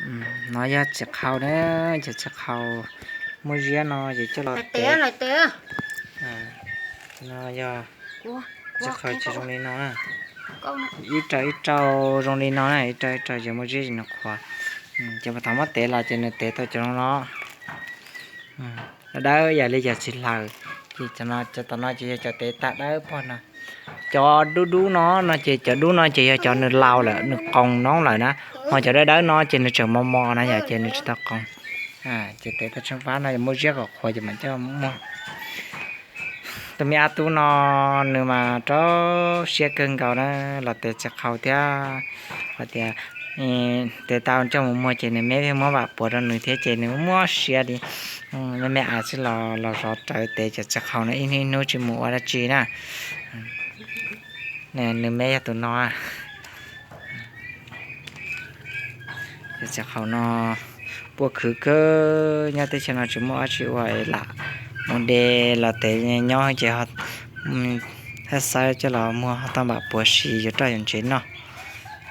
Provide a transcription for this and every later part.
No yog txiv qhau na, cov txiv qhau muaj ziab no ces coj los tev. No yog txiv qhau ces zoo li no na. Ib rau ib rau zoo li no na, ib rau ib rau ces muaj ziab ces nws qhuav. Ces puag thaum muab tev los ces nws tev tau cov zoo no. Dawb yam li cov txiv hlaws. Ces cov tom no ces yog cov tev tag dawb pog no. Cov dub dub no no ces cov dub no ces yog cov nws laus lawm, nws qoos noob lawm na. Ho cov dawb dawb no ces nws tseem mos mos na yom, ces nws tsis tau qoos. Ces tev tau tsheej pab no muaj ziab kom qhuav ces mam coj muag. Tus me a tub no nws mas rau siab kawg nkaus na, los tev txiv qhau thiab. Hais tias tev tau coj mus muag ces nws me muab vam puav rau nws thiab ces nws muaj siab li. Me me ais xwb los los zov rawv tev cov txiv qhau no ib hnub ib hnub tsis mus ua dab tsi na. Nws me yog tus no. Cov txiv qhau no puaj khwv kawg, nyob teb chaws no tsis muaj dab tsi ua lam mus de los tev nyob ces thaj xawb coj los muag ho tau npam puav si yuav roj yuav ntsev noj.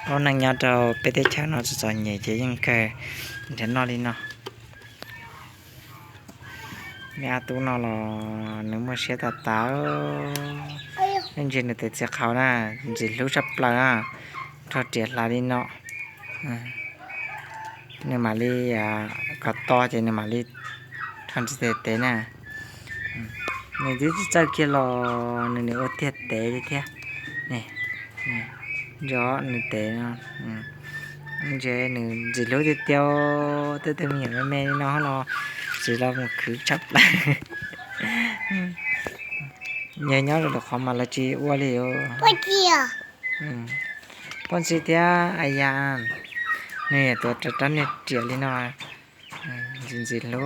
Lub neej nyob rau peb teb chaws no txom txom nyem ces yeej kawg nrhiav noj li no. Me a tub no los nws muaj siab tas tas. Nej ntsia nws tev txiv qhau na, ntxim hlub tshaj plaws na, rho riam hlav li no. Nws mam li kom to ces nws mam li rho ntxiv tev tev na. Nws twb tsis txawj kiag los nws nim ua tiag tev li thiab. Ntsia nws tev no, ntsia nws ntxim hlub tiag tiag. Tej tug me nyuam me me li no los txiv los mus khwv tshaj plaws. Yog nyob rau lwm qhov mas lawv tsis ua li. Poj ntxwg thiab a ya, nws yog tus rov rab niag riam li no. Ntxim ntxim hlub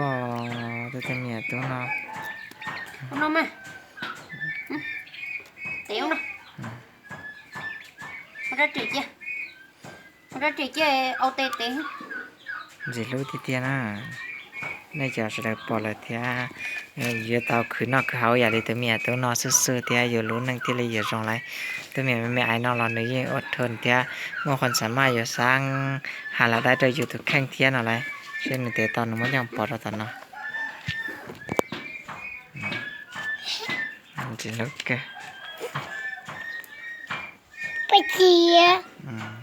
tej tug me nyuam tub no. Ntxim hlub tiag tiag na. Nej cov sawv daws pom lawm thiab yuav tau khwv noj khwv haus yam li tus me nyuam tub no xwb xwb thiab yus lub neej thiaj li yuav zoo lawm. Tus me nyuam me me ais no los nws yeej ua rhua thiab muaj qhov xav maj yuav xav has lam dai rau yus tus kheej thiab no lawm, seb nws tev tau nws muab coj pov rau tom no. Ntxim hlub kawg. Poj ntxwg.